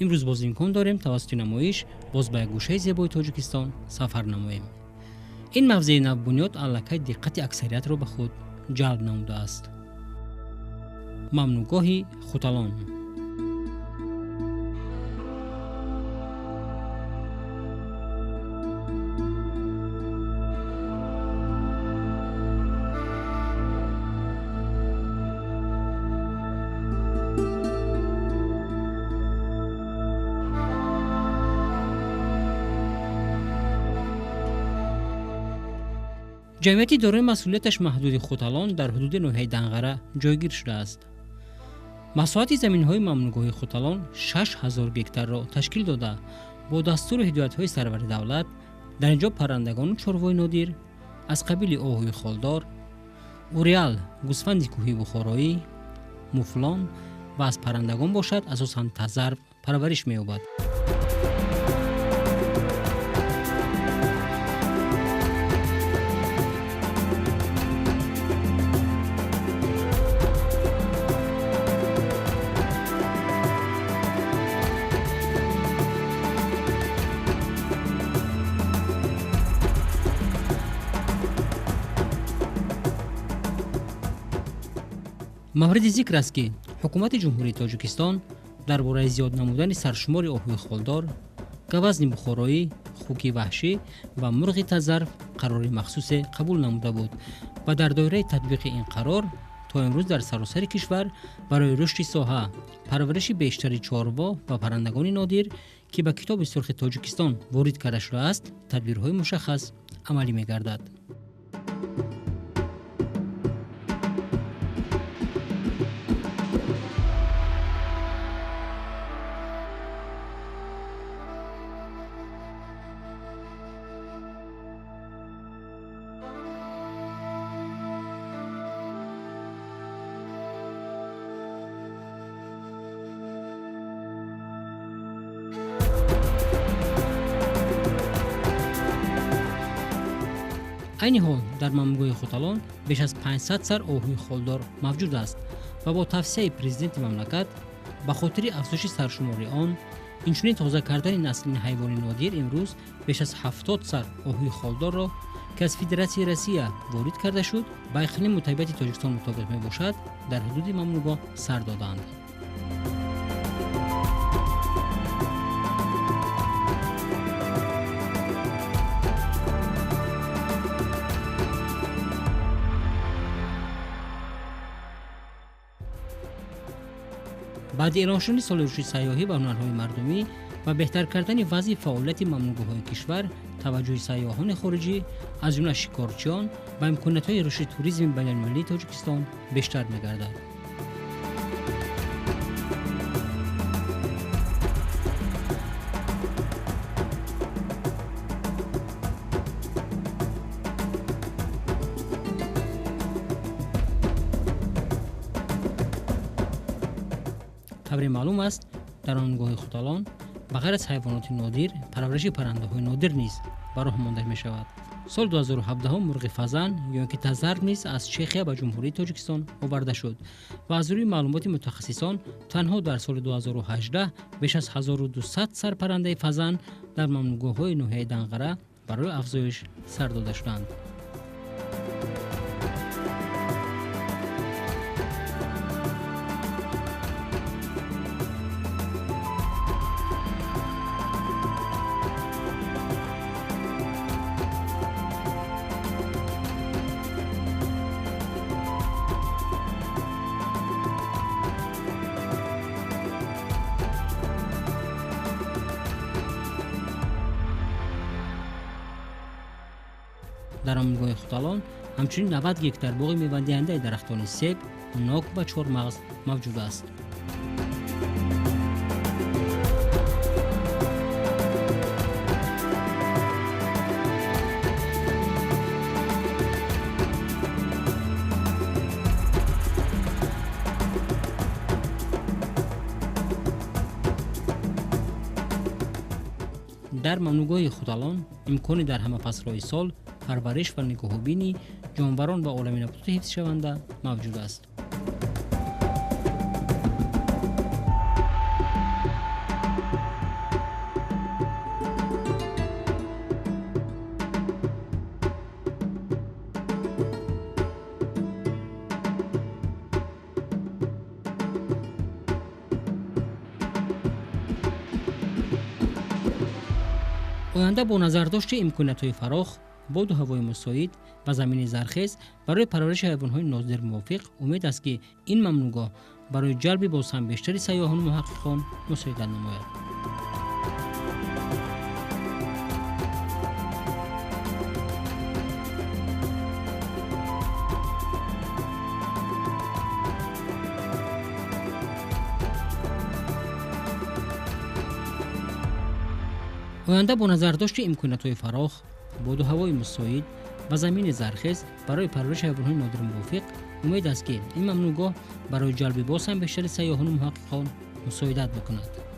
Имрӯз боз имкон дорем тавассути намоиш боз ба як гӯшаи зебои Тоҷикистон сафар намоем. Ин мавзеи навбунёд аллакай диққати аксариятро ба худ ҷалб намудааст. Мамнуъгоҳи Хуталон. Ҷамъияти дорои масъулияташ маҳдуди Хуталон дар ҳудуди ноҳияи Данғара ҷойгир шудааст. Масоҳати заминҳои мамнуъгоҳи Хуталон 6000 гектарро ташкил дода, бо дастуру ҳидоятҳои сарвари давлат дар ин ҷо паррандагону чорвои нодир аз қабили оҳуи холдор, уреал, гӯсфанди кӯҳии бухороӣ, муфлон ва аз паррандагон бошад асосан тазарб парвариш меёбад. Мавриди зикр аст, ки ҳукумати Ҷумҳурии Тоҷикистон дар бораи зиёд намудани саршумори оҳуи холдор, гавазни бухороӣ, хуки ваҳшӣ ва мурғи тазарф қарори махсусе қабул намуда буд ва дар доираи татбиқи ин қарор то имрӯз дар саросари кишвар барои рушди соҳа, парвариши бештари чорво ва паррандагони нодир, ки ба Китоби сурхи Тоҷикистон ворид карда шудааст, тадбирҳои мушаххас амалӣ мегардад. Айни ҳол дар мамнуъгоҳи Хуталон беш аз 500 сар оҳуи холдор мавҷуд аст ва бо тавсияи президенти мамлакат ба хотири афзоиши саршумори он, инчунин тоза кардани насли ҳайвони нодир имрӯз беш аз 70 сар оҳуи холдорро, ки аз Федератсияи Россия ворид карда шуд, ба иқлиму табиати Тоҷикистон мутобиқ мебошад, дар ҳудуди мамнуъгоҳ сар доданд. Баъди эълон шудани соли рушди сайёҳӣ ва ҳунарҳои мардумӣ ва беҳтар кардани вазъи фаъолияти мамнуъгоҳҳои кишвар, таваҷҷӯҳи сайёҳони хориҷӣ, аз ҷумла шикорчиён, ба имкониятҳои рушди туризми байналмилалии Тоҷикистон бештар мегардад. Тавре маълум аст, дар мамнуъгоҳи Хуталон ба ғайр аз ҳайвоноти нодир, парвариши паррандаҳои нодир низ ба роҳ монда мешавад. Соли 2017 мурғи фазан ё ки тазарб низ аз Чехия ба Ҷумҳурии Тоҷикистон оварда шуд ва аз рӯи маълумоти мутахассисон танҳо дар соли 2018 беш аз 1200 сар паррандаи фазан дар мамнуъгоҳҳои ноҳияи Данғара барои афзоиш сар дода шуданд. Дар мамнуъгоҳи Хуталон ҳамчунин 90 гектар боғи мевадиҳандаи дарахтони себ, нок ва чормағз мавҷуд аст. Дар мамнуъгоҳи Хуталон имкони дар ҳама фаслҳои сол парвариш ва нигоҳубини ҷонварон ва олами набототи ҳифзшаванда мавҷуд аст. Оянда бо назардошти имкониятҳои фарох, боду ҳавои мусоид ва замини зархез барои парвариши ҳайвонҳои нодир мувофиқ, умед аст, ки ин мамнӯъгоҳ барои ҷалби боз ҳам бештари сайёҳону муҳаққиқон мусоидат намояд. Оянда бо назардошти имкониятҳои фарох, боду ҳавои мусоид ва замини зархез барои парвариши ҳайвонҳои нодир мувофиқ, умед аст, ки ин мамнӯъгоҳ барои ҷалби боз ҳам бештари сайёҳону муҳаққиқон мусоидат мекунад.